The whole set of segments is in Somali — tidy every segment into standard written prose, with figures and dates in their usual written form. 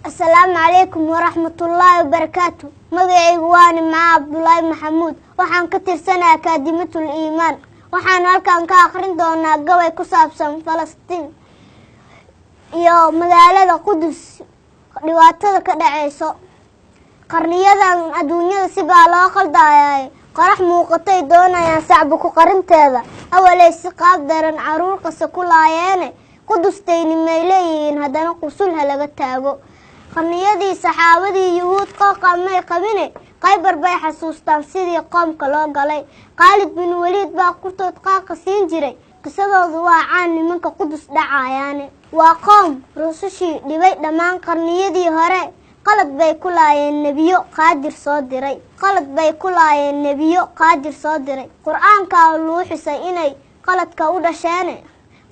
Asalaamu calaykum waraxmatullaahi wabarakaatu. Magacaygu waa Nimco Cabdulaahi Maxamuud. Waxaan ka tirsanayaa Akaadimatul Iimaan. Waxaan halkan ka akhrin doonaa gabay ku saabsan Falastiin iyo magaalada Qudus, dhibaatada ka dhaceyso. Qarniyadan adduunyada si baa loo qaldaayay. Qorax muuqatay doonayaan sacba ku qarinteeda. Awaley si qaab daran caruur qasa ku laayeene, Qudustayni may leeyihiin haddana qusul ha laga taago. Qarniyadii saxaabadii Yuhuud qooqa may qabine, Khaybar bay xasuustaan sidii qoomka loo galay. Khaalid bin Waliid baa qurtood qaaqa siin jiray. Qisadoodu waa caan nimanka Qudus dhacayaane. Waa qoom rusushii dhibay dhammaan qarniyadii hore. Qalad bay ku laayeen nebiyo Qaadir soo diray. Qalad bay ku laayeen nebiyo Qaadir soo diray. Qur-aankaa luu xusay inay qaladka u dhasheene.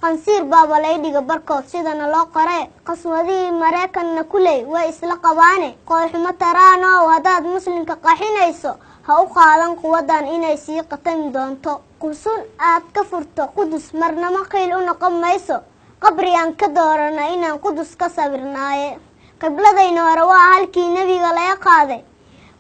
Qansiir baaba laydhiga barkood sidana loo qoree. Qaswadihii Maraykanna kuley way isla qabaane. Qoolxumo taraanow haddaad muslimka qaxinayso, ha u qaadan quwaddan inay sii qatami doonto. Qusun aad ka furto Qudus marnamo qiil u noqon mayso. Qabriyaan ka doorana inaan Qudus ka sawirnaaye. Qibladayna hore waa halkii nebiga laga qaaday.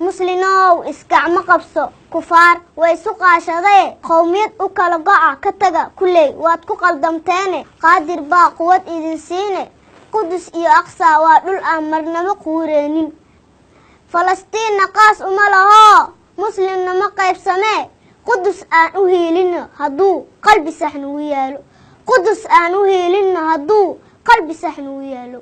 Muslinow isgacmo qabso, kufaar way isu qaashadaye. Qowmiyad u kala go'a ka taga kuley waad ku qaldamteene. Qaadir baa quwad idin siine. Qudus iyo Aqsa waa dhul aan marnamo quureenin. Falastiinna qaas uma lahoo, muslimna ma qaybsamee. Qudus aan u hiilino hadduu qalbi sax nugu yaalo. Qudus aan u hiilino hadduu qalbi sax nugu yaalo.